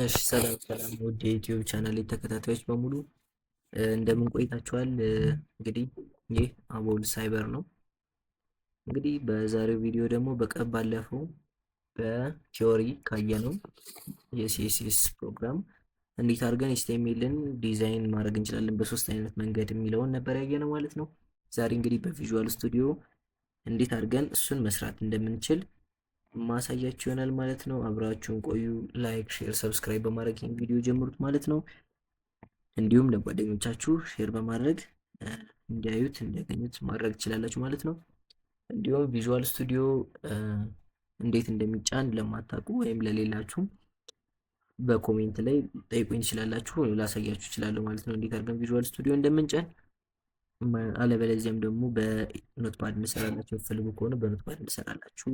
እሺ ሰላም ሰላም ውድ የ YouTube channel ተከታታዮች በሙሉ እንደምን ቆይታችኋል? እንግዲህ ይህ አቦል ሳይበር ነው። እንግዲህ በዛሬው ቪዲዮ ደግሞ በቀብ ባለፈው በ theory ካየነው የ CSS ፕሮግራም እንዴት አድርገን HTML ን ዲዛይን ማድረግ እንችላለን በሶስት አይነት መንገድ የሚለውን ነበር ያየነው ማለት ነው። ዛሬ እንግዲህ በ Visual Studio እንዴት አድርገን እሱን መስራት እንደምንችል ማሳያችሁ ይሆናል ማለት ነው። አብራችሁን ቆዩ። Like፣ share፣ subscribe በማድረግ ይህን ቪዲዮ ጀምሩት ማለት ነው። እንዲሁም ለጓደኞቻችሁ share በማድረግ እንዲያዩት እንዲያገኙት ማድረግ ትችላላችሁ ማለት ነው። እንዲሁም Visual Studio እንዴት እንደሚጫን ለማታውቁ ወይም ለሌላችሁ በ comment ላይ ጠይቁኝ ትችላላችሁ፣ ላሳያችሁ እችላለሁ ማለት ነው እንዴት አድርገን Visual Studio እንደምንጫን። አለበለዚያም ደግሞ በ Notepad እንሰራላችሁ የምትፈልጉ ከሆነ በ Notepad እንሰራላችሁ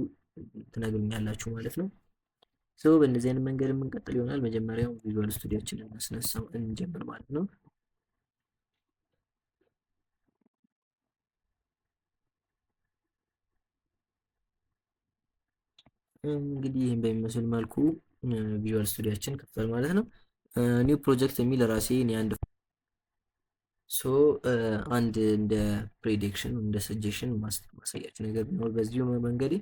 ትነግሩኛላችሁ ማለት ነው። So በእንደዚህ አይነት መንገድ የምንቀጥል ይሆናል። መጀመሪያው Visual Studio ኣችንን እናስነሳው እንጀምር ማለት ነው። እንግዲህ ይህን በሚመስል መልኩ Visual Studio ኣችን ከፍቷል ማለት ነው። New project የሚል ራሴ እኔ አንድ so አንድ እንደ prediction እንደ suggestion ማሳያችሁ ነገር ቢኖር በዚሁ መንገዴ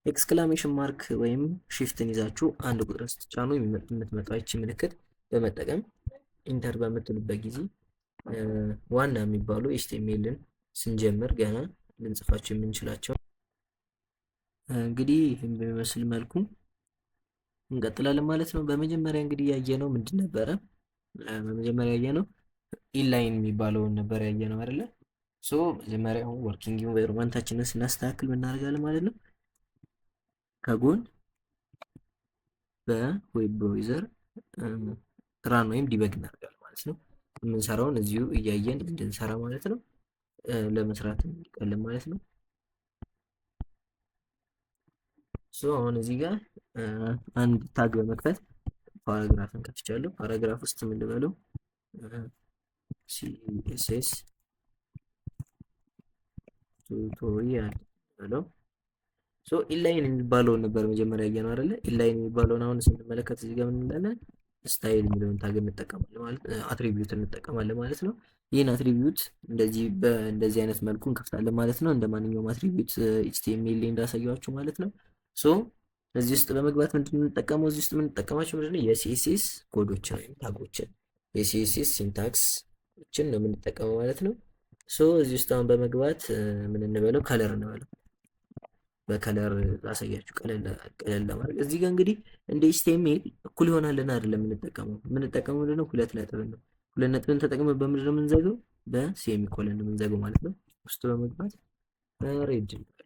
exclamation mark ወይም shift ን ይዛችሁ አንድ ቁጥር ስትጫኑ የምትመጣው ይቺ ምልክት በመጠቀም enter በምትሉበት ጊዜ ዋና የሚባሉ HTML ን ስንጀምር ገና ልንጽፋቸው የምንችላቸው እንግዲህ ይህን በሚመስል መልኩ እንቀጥላለን ማለት ነው። በመጀመሪያ እንግዲህ ያየነው ምንድን ነበረ? በመጀመሪያ ያየነው inline የሚባለውን ነበር ያየነው አይደለ? So መጀመሪያ አሁን working environment ኣችንን ስናስተካክል እናደርጋለን ማለት ነው። ከጎን በ web browser run ወይም debug እናደርጋለን ማለት ነው። የምንሰራውን እዚሁ እያየን እንድንሰራ ማለት ነው። ለመስራት እንዲቀልን ማለት ነው። So አሁን እዚህ ጋር አንድ tag በመክፈት paragraph ን ከፍቻለሁ። Paragraph ውስጥ ምን ልበለው? CSS tutorial በለው። So inline የሚባለውን ነበር መጀመሪያ ያየነው አይደለ? Inline የሚባለውን አሁን ስንመለከት እዚህ ጋር ምን እንላለን? Style የሚለውን tag እንጠቀማለን ማለት attribute እንጠቀማለን ማለት ነው። ይህን attribute እንደዚህ በእንደዚህ አይነት መልኩ እንከፍታለን ማለት ነው። እንደ ማንኛውም attribute HTML ላይ እንዳሳየኋችሁ ማለት ነው። So እዚህ ውስጥ በመግባት ምንድን ነው የምንጠቀመው? እዚህ ውስጥ የምንጠቀማቸው ምንድነው የ CSS ኮዶችን ወይም tag ኦችን የ CSS syntax ኦችን ነው የምንጠቀመው ማለት ነው። So እዚህ ውስጥ አሁን በመግባት ምን እንበለው? Color እንበለው። በ color ላሳያችሁ ቀለል ቀለል ለማድረግ እዚህ ጋር እንግዲህ እንደ HTML እኩል ይሆናልና አይደለም የምንጠቀመው የምንጠቀመው ምንድነው ሁለት ነጥብን ነው። ሁለት ነጥብን ተጠቅመን በምንድነው የምንዘጋው? በ semicolon ነው የምንዘጋው ማለት ነው። ውስጡ በመግባት red እንበለው።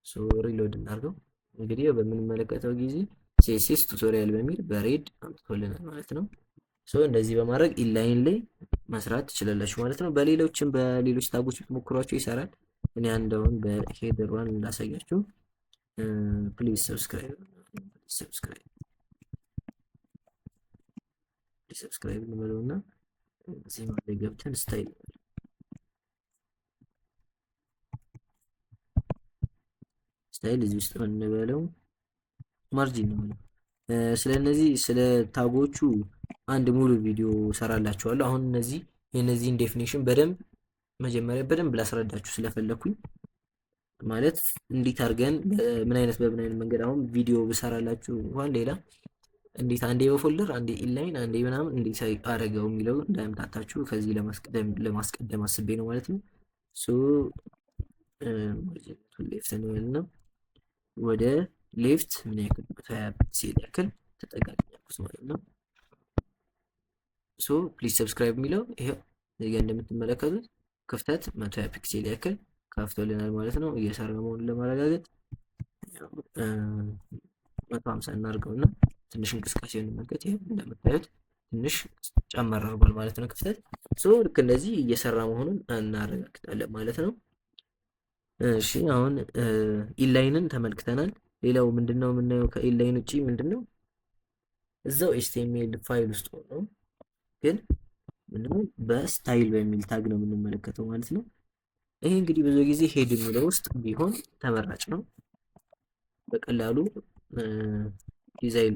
So reload እናድርገው። እንግዲህ በምንመለከተው ጊዜ CSS tutorial በሚል በ red አምጥቶልናል ማለት ነው። So እንደዚህ በማድረግ inline ላይ መስራት ትችላላችሁ ማለት ነው። በሌሎችም በሌሎች tag ኦች ብትሞክሯቸው ይሰራል። እኔ አንደውን በ header one እንዳሳያችሁ። Please subscribe subscribe subscribe እንበለውና እዚህ ላይ ገብተን style style እዚህ ውስጥ እንበለው margin ነው። ስለ እነዚህ ስለ tag ኦቹ አንድ ሙሉ ቪዲዮ ሰራላችኋለሁ። አሁን እነዚህ የነዚህን definition በደንብ መጀመሪያ በደንብ ላስረዳችሁ ስለፈለኩኝ ማለት እንዴት አድርገን ምን አይነት በምን አይነት መንገድ አሁን ቪዲዮ ብሰራላችሁ እንኳን ሌላ እንዴት አንዴ በ folder አንዴ inline አንዴ ምናምን እንዴት አረገው የሚለው እንዳያምታታችሁ ከዚህ ለማስቀደም አስቤ ነው ማለት ነው። So left እንበልና ወደ left ምን ያክል 120 pixel ያክል ተጠጋግኛለሁ ማለት ነው። So please subscribe የሚለው ይሄው እዚህ ጋር እንደምትመለከቱት ክፍተት 120 pixel ያክል ከፍቶልናል ማለት ነው። እየሰራ መሆኑን ለማረጋገጥ 150 እናድርገውና ትንሽ እንቅስቃሴ እንመልከት። ይሄ እንደምታዩት ትንሽ ጨመር አድርጓል ማለት ነው ክፍተት። So ልክ እንደዚህ እየሰራ መሆኑን እናረጋግጣለን ማለት ነው። እሺ አሁን inline ን ተመልክተናል። ሌላው ምንድነው የምናየው ከ inline ውጪ ምንድነው እዛው HTML file ውስጥ ሆኖ ግን ምንድነው በ style በሚል tag ነው የምንመለከተው ማለት ነው። ይሄ እንግዲህ ብዙ ጊዜ head የሚለው ውስጥ ቢሆን ተመራጭ ነው። በቀላሉ ዲዛይን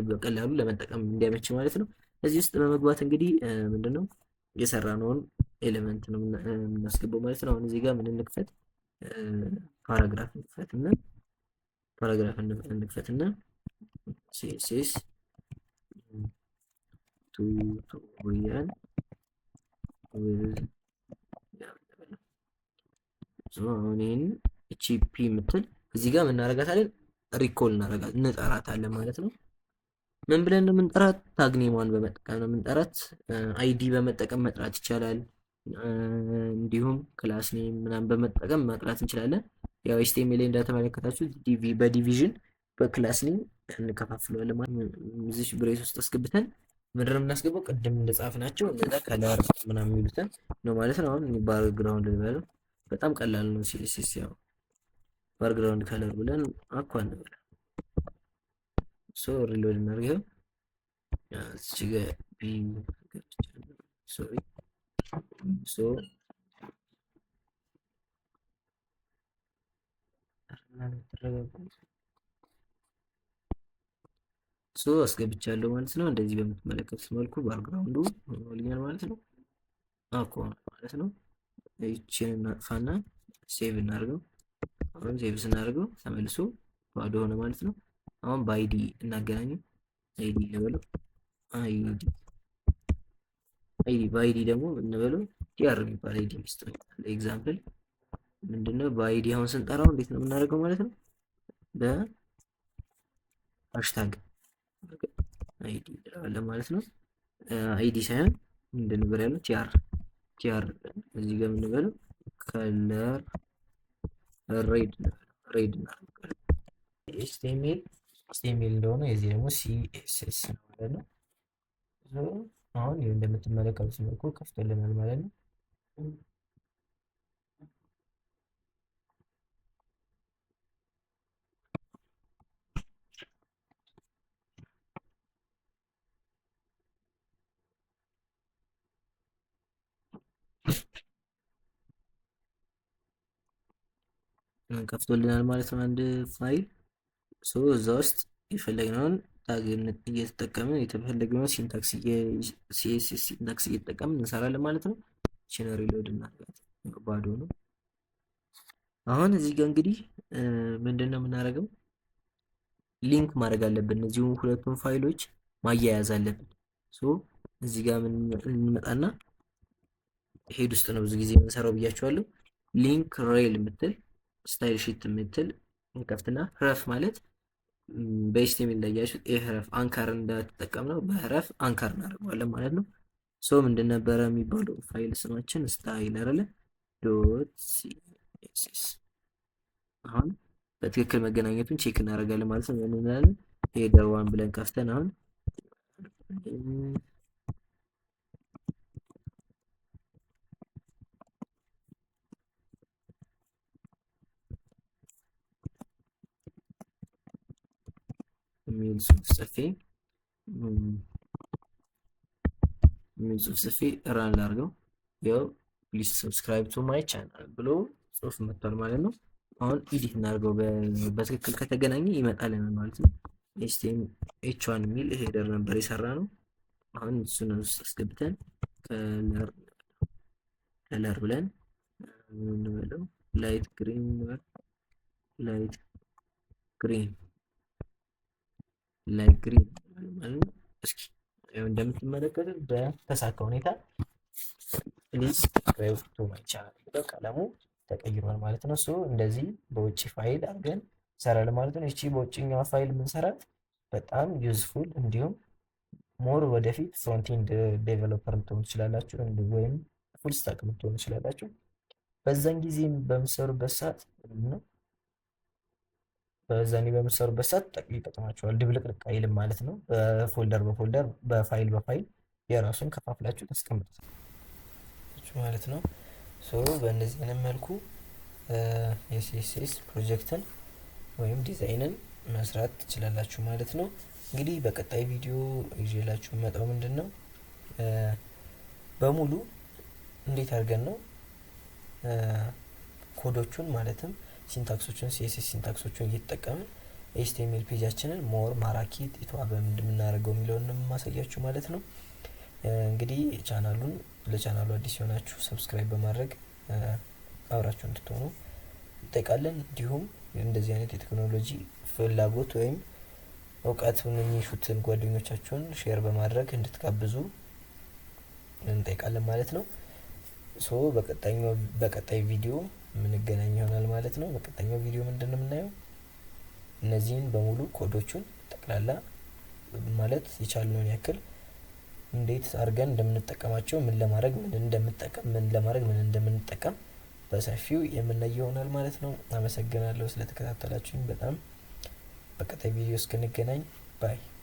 በቀላሉ ለመጠቀም እንዲያመች ማለት ነው። እዚህ ውስጥ በመግባት እንግዲህ ምንድነው የሰራነውን element ነው የምናስገባው ማለት ነው። አሁን እዚህ ጋር ምን እንክፈት? Paragraph እንክፈትና paragraph እንክፈትና CSS tutorial with። አሁን ይሄን እቺ p የምትል እዚህ ጋር እናደርጋታለን፣ recall እናደርጋት እንጠራታለን ማለት ነው። ምን ብለን ነው የምንጠራት? Tag name ሟን በመጠቀም ነው የምንጠራት። ID በመጠቀም መጥራት ይቻላል። እንዲሁም class name ምናምን በመጠቀም መጥራት እንችላለን። ያው HTML ላይ እንደተመለከታችሁ በ division በ class name እንከፋፍለዋለን ማለት ነው። እዚህ brace ውስጥ አስገብተን ምንድን ነው የምናስገባው? ቅድም እንደጻፍናቸው እነዛ color ምናምን የሚሉትን ነው ማለት ነው። አሁን background ልበለው፣ በጣም ቀላል ነው። CSS ያው background color ብለን aqua እንበል። So reload እናድርገው። እዚህ ጋር b፣ sorry፣ so ተረጋጉ። So አስገብቻለሁ ማለት ነው። እንደዚህ በምትመለከቱት መልኩ background ኡ ሆኖልኛል ማለት ነው። Aqua ማለት ነው። ይችን እናጥፋና save እናድርገው። አሁን save ስናደርገው ተመልሶ ባዶ ሆነ ማለት ነው። አሁን በ ID እናገናኘው። ID እንበለው፣ ID ID በ ID ደግሞ እንበለው tr የሚባል ID ሚስጥ። Example ምንድነው? በ ID አሁን ስንጠራው እንዴት ነው የምናደርገው ማለት ነው? በ hashtag ID እንለዋለን ማለት ነው። ID ሳይሆን ምንድን ነበር ያለው? tr፣ tr እዚህ ጋር የምንበለው color red፣ red እናደርጋለን። HTML HTML እንደሆነ የዚህ ደግሞ CSS ነው ማለት ነው። አሁን ይሄ እንደምትመለከቱት መልኩ ከፍቶልናል ማለት ነው። ከፍቶልናል ማለት ነው። አንድ file፣ so እዛ ውስጥ የፈለግነውን tag እየተጠቀምን የተፈለግነውን syntax፣ CSS syntax እየተጠቀምን እንሰራለን ማለት ነው። ይችን reload እናድርጋት፣ ባዶ ነው። አሁን እዚህ ጋር እንግዲህ ምንድን ነው የምናደርገው? Link ማድረግ አለብን። እነዚህም ሁለቱን ፋይሎች ማያያዝ አለብን። So እዚህ ጋር እንመጣና head ውስጥ ነው ብዙ ጊዜ የምንሰራው ብያቸዋለሁ። Link rel የምትል style sheet የምትል እንከፍትና href ማለት በ HTML ላይ ያያችሁት a href anchor እንደተጠቀምነው በ href anchor እናደርገዋለን ማለት ነው። So ምንድን ነበረ የሚባለው ፋይል ስማችን? Style አይደለ? .css። አሁን በትክክል መገናኘቱን check እናደርጋለን ማለት ነው። ምን እንላለን? Header one ብለን ከፍተን አሁን የሚል ጽሁፍ ጽፌ run ላድርገው። ያው "Please subscribe to my channel" ብሎ ጽሁፍ መጥቷል ማለት ነው። አሁን edit እናድርገው። በትክክል ከተገናኘ ይመጣልናል ማለት ነው። HTML h1 የሚል header ነበር የሰራነው። አሁን እሱን ውስጥ አስገብተን color፣ color ብለን ምን እንበለው? Light green እንበል። Light green፣ light green ማለት ነው። እስኪ እንደምትመለከቱት በተሳካ ሁኔታ "Please subscribe to my channel" ብሎ ቀለሙ ተቀይሯል ማለት ነው። So እንደዚህ በውጭ ፋይል አድርገን እንሰራለን ማለት ነው። ይቺ በውጭኛዋ ፋይል የምንሰራት በጣም useful እንዲሁም more ወደፊት frontend developer ልትሆኑ ትችላላችሁ ወይም full stack ልትሆኑ ትችላላችሁ። በዛን ጊዜ በምትሰሩበት ሰዓት ነው፣ በዛኔ በምትሰሩበት ሰዓት ይጠቅማችኋል። ድብልቅልቅ አይልም ማለት ነው። በ folder በ folder፣ በ file በ file የራሱን ከፋፍላችሁ ታስቀምጡት ማለት ነው። So በእነዚህ አይነት መልኩ የ CSS ፕሮጀክትን ወይም ዲዛይንን መስራት ትችላላችሁ ማለት ነው። እንግዲህ በቀጣይ ቪዲዮ ይዤላችሁ የምመጣው ምንድን ነው፣ በሙሉ እንዴት አድርገን ነው ኮዶቹን ማለትም syntax ኦቹን፣ CSS syntax ኦቹን እየተጠቀምን HTML page ኣችንን more ማራኪ፣ የተዋበ እንደምናደርገው የሚለውን ነው የማሳያችሁ ማለት ነው። እንግዲህ ቻናሉን ለቻናሉ አዲስ የሆናችሁ subscribe በማድረግ አብራችሁ እንድትሆኑ እንጠይቃለን። እንዲሁም እንደዚህ አይነት የቴክኖሎጂ ፍላጎት ወይም እውቀቱን የሚሹትን ጓደኞቻችሁን share በማድረግ እንድትጋብዙ እንጠይቃለን ማለት ነው። So በቀጣይ ቪዲዮ የምንገናኝ ይሆናል ማለት ነው። በቀጣይኛው ቪዲዮ ምንድን ነው የምናየው? እነዚህን በሙሉ ኮዶቹን ጠቅላላ ማለት የቻልነውን ያክል እንዴት አድርገን እንደምንጠቀማቸው፣ ምን ለማድረግ ምን እንደምንጠቀም፣ ምን ለማድረግ ምን እንደምንጠቀም በሰፊው የምናይ ይሆናል ማለት ነው። አመሰግናለሁ ስለተከታተላችሁኝ በጣም። በቀጣይ ቪዲዮ እስክንገናኝ bye።